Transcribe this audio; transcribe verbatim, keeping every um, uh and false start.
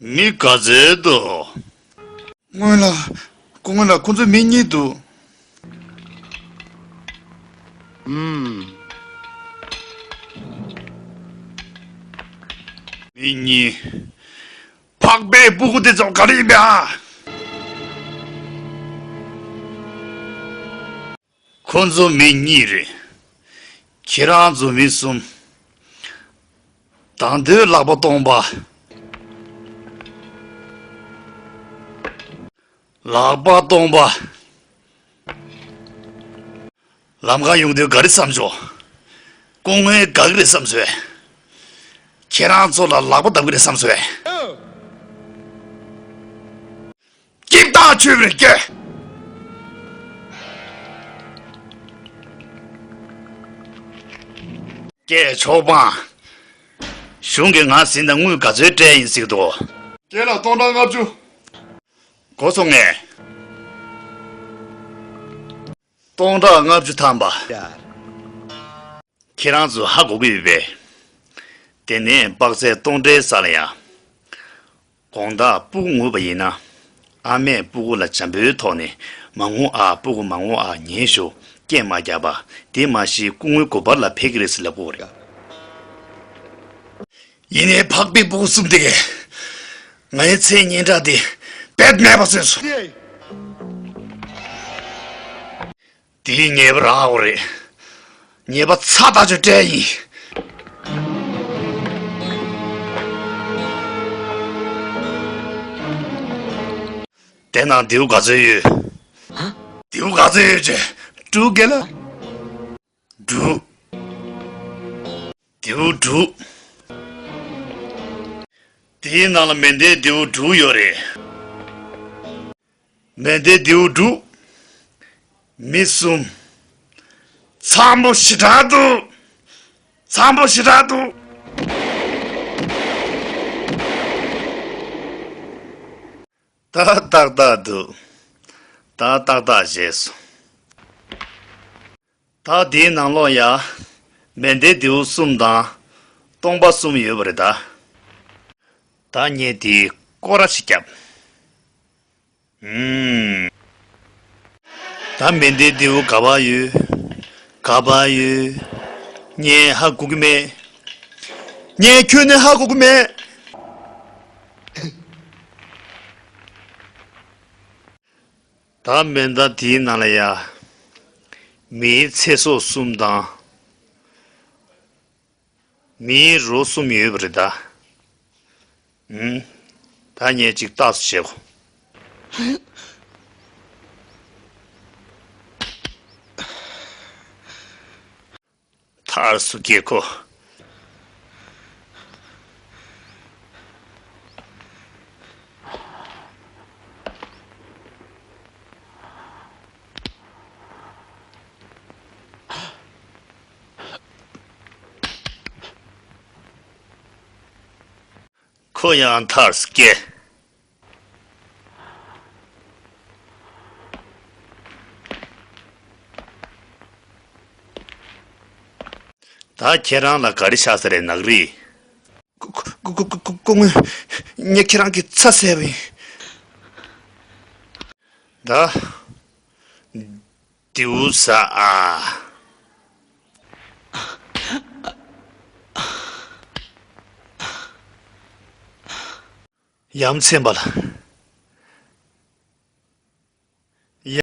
མི་ག་ཚོད་འདུག་སྔོན་ལ། སྐུ་ངོ་ལགས། ཁོ་ཚོ་མི་གཉིས་འདུག་ཨུམ། མི་གཉིས། ཕག་པའི་སྤུ་གུ་དེ་ཚོ་ག་རེ་ཡིན་པས་ཨ། ཁོ་ཚོ་མི་གཉིས་རེད། ཁྱེད་རང་ཚོ་མི་གསུམ། དང་དོད་ལག་པ་སྟོང་པ། ལག་པ་སྟོང་པ། ལམ་ཁ་ཡོང་དུས་ག་རེ་བསམ་བྱུང་། སྐུ་ངོས་དགའ་གི་རེད་བསམ་སོང་། ཁྱེད་རང་ཚོ་ལ་ལག་པ་བརྡབ་གི་རེད་བསམ་སོང་། སྐྱིད་ཐག་ཆོད་པ་རེད་ཀྱེ། ཀྱེ་ཆོག་པ། གཞུང་གིས་ང་ཟིན་ན་དངུལ་ག་ཚོད་སྤྲད་ཡིན་ཟེར་གི་འདུག་ཀྱེ་ལགས། སྟོང་ཕྲག་ལྔ་བཅུ། གོ་སོང་ངས། སྟོང་ཕྲག་ལྔ་བཅུ་ཐམ་པ། ཁྱེད་རང་ཚོ་ཧ་གོ་གི་ཡོད་པས། དེ་ནས་དཔག་ཚད་སྟོང་ཕྲག་ས་ལ་ཡ། དགོང་དག་སྤུ་གུ་ངུས་པ་ཡིན་ན། ཨ་མས་སྤུ་གུ་ལ་བྱམས་པོའི་ཐོག་ནས་མ་ངུ་ཨ། སྤུ་གུ་མ་ངུ་ཨ། ཉལ་ཤོག་སྐད་མ་རྒྱག་པ། དེ་མ་གཞི་སྐུ་ངོའི་སྒོ་འཕར་ལ་ཕེབས་ཀྱི་རེད་ཟེར་ལབ་དགོས་རེད། ཡིན་ནའི་ཕག་པའི་སྤུ་གུ་གསུམ་དེ་གས་ངའི་མཚན་སྙན་གྲགས་དེ་རྦད་མེད་པ་བཟོས་སོང་། དེའི་ཉེས་པ་རག་དགོས་རེད། ཉེས་པ་ཚ་ཐག་ཆོད་སྤྲད་ཡིན། དེ་ན་མདེའུ་ག་ཚོད་ཡོད། མདེའུ་ག་ཚོད་ཡོད་ཅེ། དྲུག་གེ་ལ། དྲུག་མདེའུ་དྲུག་དེའི་ནང་ལ་མེ་མདའི་མདེའུ་དྲུག་ཡོད་རེད། མེ་མདའི་མདེའུ་དྲུག་མི་གསུམ། འཚམ་པོ་ཞེ་དྲག་འདུག་འཚམ་པོ་ཞེ་དྲག་འདུག་ད་ཏག་ཏག་འདུག་ད་ཏག་ཏག་བྱས་སོང་། ད་དེའི་ནང་ལོགས་ཡ། མེ་མདའི་མདེའུ་གསུམ་དང་། སྟོང་པ་གསུམ་ཡོད་པ་རེད་ད། ད་ངས་དེ་སྐོར་ར་ཞིག་བརྒྱབ། ཨུམ། ད་མེ་མདའི་མདེའུ་ག་པར་ཡོད། ག་པར་ཡོད། ངས་ཧ་གོ་གི་མེད། ངས་ཁྱོན་ནས་ཧ་གོ་གི་མེད། ད་མེ་མདའ་དེའི་ནང་ལ་ཡ། མིའི་ཚེ་སྲོག་གསུམ་དང་། མིའི་རོ་གསུམ་ཡོད་པ་རེད་ད། ཨུམ། ད་ངས་ཅིག་ལྟ་སུ་བྱེད་གོ། ཐར་སུ་སྐྱེ་ཁོ། ཁོ་ཡང་ཐར་སྐྱེ། ད་ཁྱེད་རང་ལ་ག་རེ་ཆགས་ས་རེད་ནག་རིས། སྐུ་སྐུ་སྐུ་སྐུ་སྐུ་ངོ་། ངས་ཁྱེད་རང་གི་ཚ་ཟས་པ་ཡིན། ད། མདེའུ་ཟ་ཨ། ཡ་མཚན་པ་ལ།